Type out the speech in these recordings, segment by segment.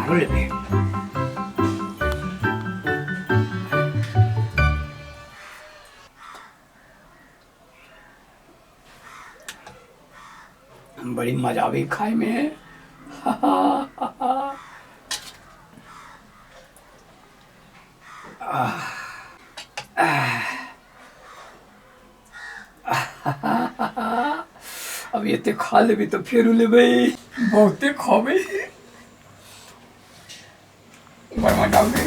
आरो लेबै। बड़ी मजा आबी खाय में। अब एते खा लेबै तऽ फेरो लेबै, बहुते खबै, बड़ मजा आबै।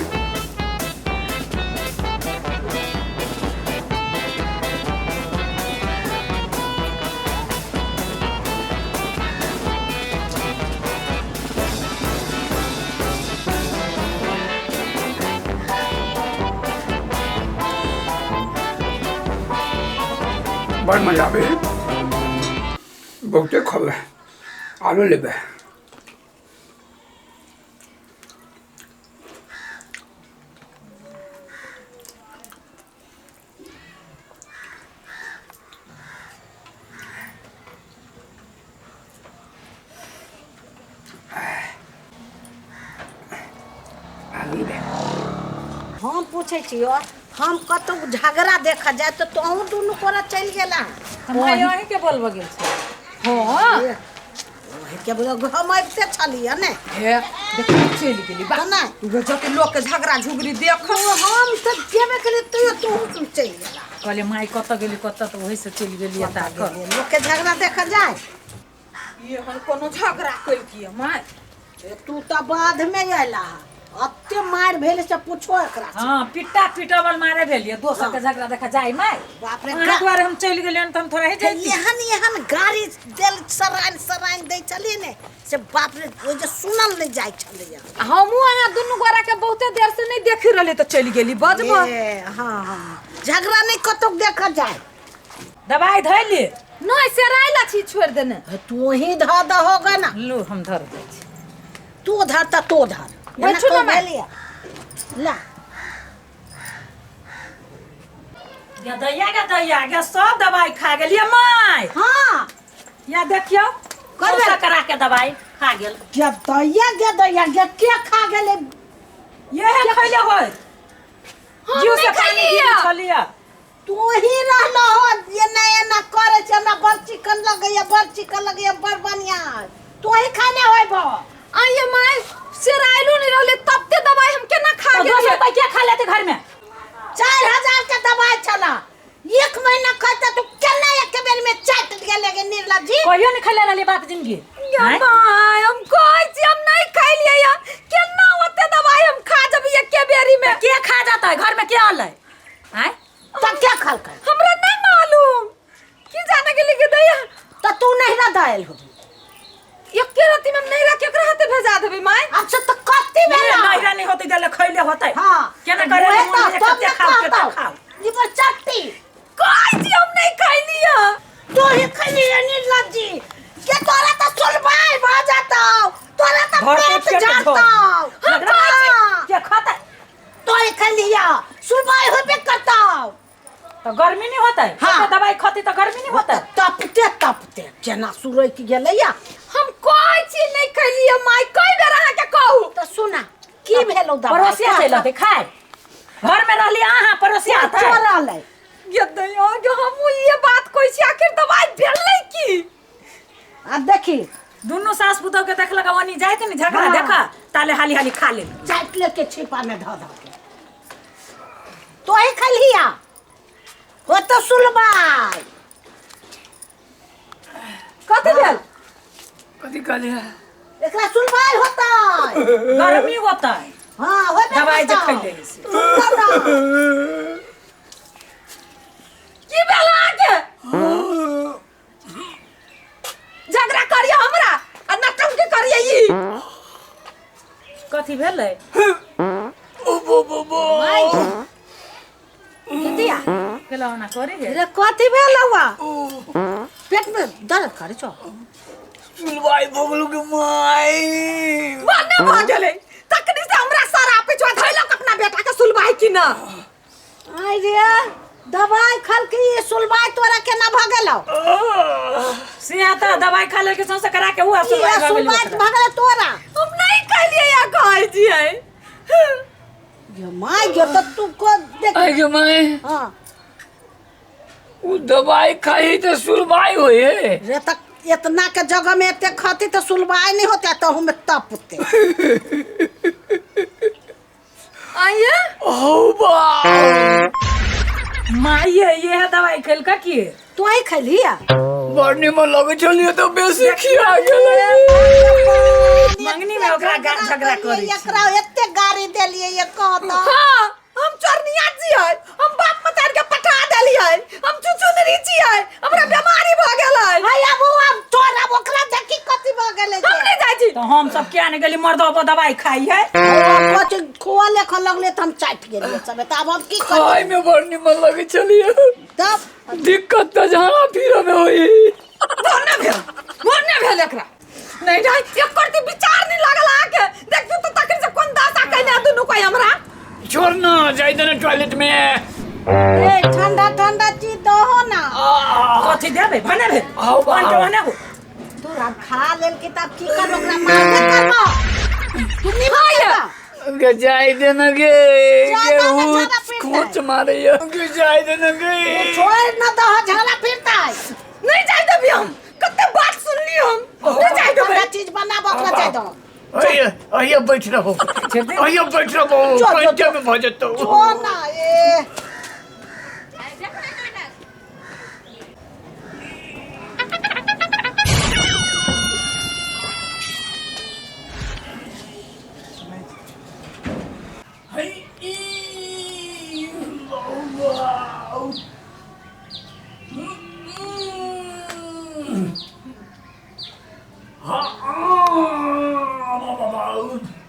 बड़ मजा आबै, बहुते खबै, आरो लेबै। आरो लेबै। हम पूछै छियौ, हम कतौ झगड़ा देखऽ जाय तऽ तोहूँ दुनू गोरा चलि गेला। तऽ माय अहीँके बोलबऽ गेल छै? हँ। के बोलो, हम अबिते छलियै ने। हे देखू, चलि गेली बा। तऽ नहि। उहे जते लोकके झगड़ा झुगड़ी देख। हम तऽ गेबे केलियै, तैयो तोहूँ चलि गेला। कहलियै माय कतऽ गेली कतऽ, तऽ ओहिसँ चलि गेली एतऽ कऽ। लोकके झगड़ा देखऽ जाय। एहन कोनो झगड़ा केलकी माय? ए, तू तऽ बाधमे अयला, एते मारि भेल से पूछो एकरा से। हँ, पिट्टा पिटबल मारे भेलियै। दोसर के झगड़ा देखा जाय माय? बाप रे। अहाँ दुआरे हम चलि गेलियनि तऽ हम थोड़ा ही जैती। एहन एहन गाड़ी देल, सराइन सराइन दै छलियै ने से, बाप रे, ओहि जे सुनल नहि जाइ छलैया। हमहूँ अहाँ दुनू गोरा के बहुते देर से नहीं देखी रहली तऽ चलि गेली बजबो। ए, हँ हँ, झगड़ा नहि कतौ देखऽ जाय। दवाई धैली? नहीं, सेराइल छी, छोड़ देने। तू ही धऽ दहोगा ना। लू, हम धर दै छी। तू धर तऽ तो धर। बैठू एना ने माय। भेलियै ला। गे दैया, गे दैया, गे सब दवाई खा गेलियै माय। हाँ। या देखियौ, करबै। कौन करा के दवाई खा गेल। गे दैया, गे दैया, गे के खा गेलै? ये खैले होय। हम जीव से नहीं पानी खैलियै। गिरी छलियै। तू ही रहलो हो, एना एना करे छै, हमरा बड़ चिकन लगैया, बड़ चिकन लगैया, बड़ बढ़िया। तू ही खाने होइबो। आइए माय, सेराइलो नहीं रहले तब ते दवाई हम केना खा तो गेलियै? दोसर कोई के खा लेते घर में? 4000 के दवाई छला, एक महीना खैते तू केना एक बेर में चाट गेले गे निर्ला जी? कहियो नहीं खैले रहली बाप जिंदगी। या आँय? माय, हम कहै छी हम नहीं खैलियै या, केना ओते दवाई हम खा जबियै एके बेरी में? के खा जाता है घर में, के आलै? आँय? तब के खलकै? हमरा नहीं मालूम, की जाने गेली के दैया। तऽ तू नहीं ना दायल होबी। एके राति में हम नहीं रख केकरा हाथे भेजा देबै माय? अच्छा, तऽ कत्ती भेला? नहिरा नहीं होती देले, खैले होते। हाँ। केना करे? ओहे मोन तऽ में तब कते ने खाओ, कते कहतौ। खाओ। ई पर चट्टी कहै छी हम नहीं खैलियै। तू ही खैली निर्लज जी के, तोरा तऽ सुलबाई भऽ जतौ, तोरा तऽ भर पेट पेट जरतौ। झोर। हाँ। के खाता? तो ही खैलिया, सुलबाई होबे करतौ। तो गर्मी नहीं होता है? हाँ। तो दवाई खाती तो गर्मी नहीं होता है? तपते तपते केना सुरैक गेलैया। हम कहै छी नहीं खैलियै माय, कई बेर अहाँके कहू। तऽ सुना, की भेलौ दवाई? पड़ोसिया चलि रहते खाय, घर में रहली अहाँ, पड़ोसिया आते। चोरलै। ये दैया गे, हमहूँ ये बात कहै छी, आखिर दवाई भेलै की? आ देखी। दुनू सास पुतोह के देखलक ओनी जाइत ने झगड़ा। हाँ। देखा ताले हाली हाली खा ले। चाटि लेके छिपा में धऽ धऽ के तो ही खलिया हो तो सुलबाई। कथी भेल? कथी कहलियै? एकरा सुलबाई होतै। गर्मी होता है। हाँ, होबे दवाई जे करतौ। खैले से। सुनऽ ना। की भेल अहाँके? झगड़ा करिए हमरा आ नटंकी करिए ई। कथी भेलै? माय दीदिया। केला ओना करे गे। रे, कथी भेल हौआ? पेट में दर्द करे छौ। सुलवाई भऽ गेलौ गे माय। भने भऽ गेलै तखनी से हमरा सारा पिछुआ धैलक अपना बेटा के सुलबाई की ना। आइ रे, दवाई खलकी ई सुलबाई तोरा केना भऽ गेलौ? से तऽ दवाई खा लेलकै सौंसे करा के उहे ई सुलबाई भऽ गेलै सुलबाई ओकरा। भऽ गेलै तोरा? हम नहीं कहलियै या कहै छियै। गे माय गे, तऽ तू को देख। आइ गे माय। हाँ। उ दवाई खाई तऽ सुलवाई होय है। रे तक इतना के जगह में एते खती तो सुलवाई नहीं होते तो हम तपते। आइए हो बा माइये ये दवाई खेलका की? तू ही खैलिया? बड़ निमन लगै छलियै तऽ बेसी खिया गेलै। मंगनी में ओकरा झगड़ा करै छी। एकरा एते गाड़ी देलिए ये कहता। हाँ, हम चोरनिया छियै, हम बाप मतार के पठा देलियै, हम चुचुनरी छियै, हमरा बीमारी भऽ गेलै। हाय आबू आब तोरा आब ओकरा देखी कथी भऽ गेलै हम नहीं जाइ छी। तऽ हम सब किया ने गेली मर्दो दवाई खाई है। कथी खोआ लेखा लगले तऽ हम चाटि गेलियै सब, तऽ आब हम की करी? खाय में बड़ निमन लगै छलियै। तब दिक्कत तऽ झाड़ा फिरऽ में होई। भने भेल, भने भेल एकरा। नहीं नहीं, एकर ती विचार नहीं लागल आके। देखियो तो तखन से कोन दशा कैने दुनू कोई हमरा। छोड़ ना, जाय दे ना टॉयलेट में। ए ठंडा ठंडा चीज दहो ना। कथी देबै? भने भेल। आओ बा, पान के आओ। भने हो। तोरा खा लेल कि तब की करबो ओकरा मारबे करबो? तू नहीं मारबो? गे जाय दे ना गे। जाय गे दे ना, उ झाड़ा फिरतै। खोच मारैया। गे जाय दे ना गे। छोड़ ना दहो, झाड़ा फिरतै। नहीं जाय देबी हम, कते बात सुनली हम, नहीं जाय देबै। ठंडा चीज बनाबो ओकरा जाय दहो। अइया अइया बैठ रहो, अइया बैठ रहो, जो, जो, घंटे में भऽ जेतौ। जो ना।